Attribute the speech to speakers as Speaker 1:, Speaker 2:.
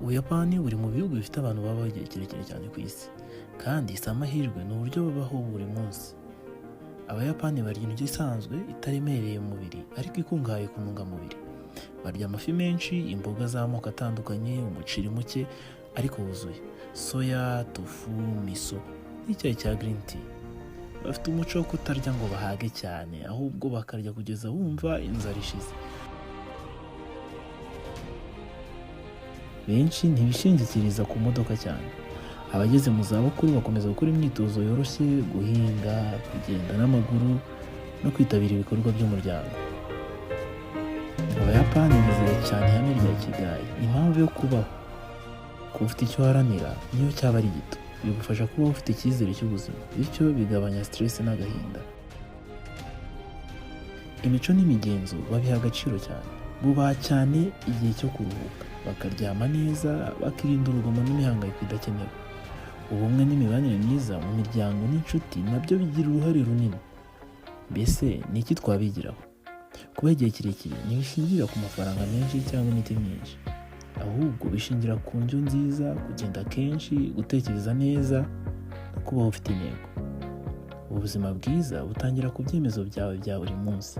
Speaker 1: Ubuyapani buri mu bihugu bifite abantu babaho igihe kirekire cyane ku isi, kandi si amahirwe, ni uburyo babaho buri munsi. Abayapani barya indyo isanzwe itaremereye umubiri ariko ikungahaye ku ntungamubiri. Barya amafi menshi, imboga z'amoko atandukanye, umuceri muke ariko wuzuye, soya, tofu, miso n'icyayi cya green tea. Bafite umuco wo kutarya ngo bahage cyane, ahubwo bakarya kugeza bumva inzara ishize. Benshi ntibishingikiriza ku modoka cyane. Abageze mu zabukuru bakomeza gukora imyitozo yoroshye, guhinga, kugenda n'amaguru no kwitabira ibikorwa by'umuryango. Abayapani bizera cyane ihame rya ikigai, impamvu yo kubaho. Kuba ufite icyo uharanira, niyo cyaba ari gito, bigufasha kuba ufite icyizere cy'ubuzima, bityo bigabanya stress n'agahinda. Imico n'imigenzo babiha agaciro cyane. Bubaha cyane igihe cyo kuruhuka, bakaryama neza, bakirinda urugomo n'imihangayiko idakenewe. Ubumwe n'imibanire myiza mu miryango n'inshuti nabyo bigira uruhare runini. Mbese ni iki twabigiraho? Kuba igihe kirekire ntibishingira ku mafaranga menshi cyangwa imiti myinshi, ahubwo bishingira ku ndyo nziza, kugenda kenshi, gutekereza neza no kubaho ufite intego. Ubuzima bwiza butangira ku byemezo byawe bya buri munsi.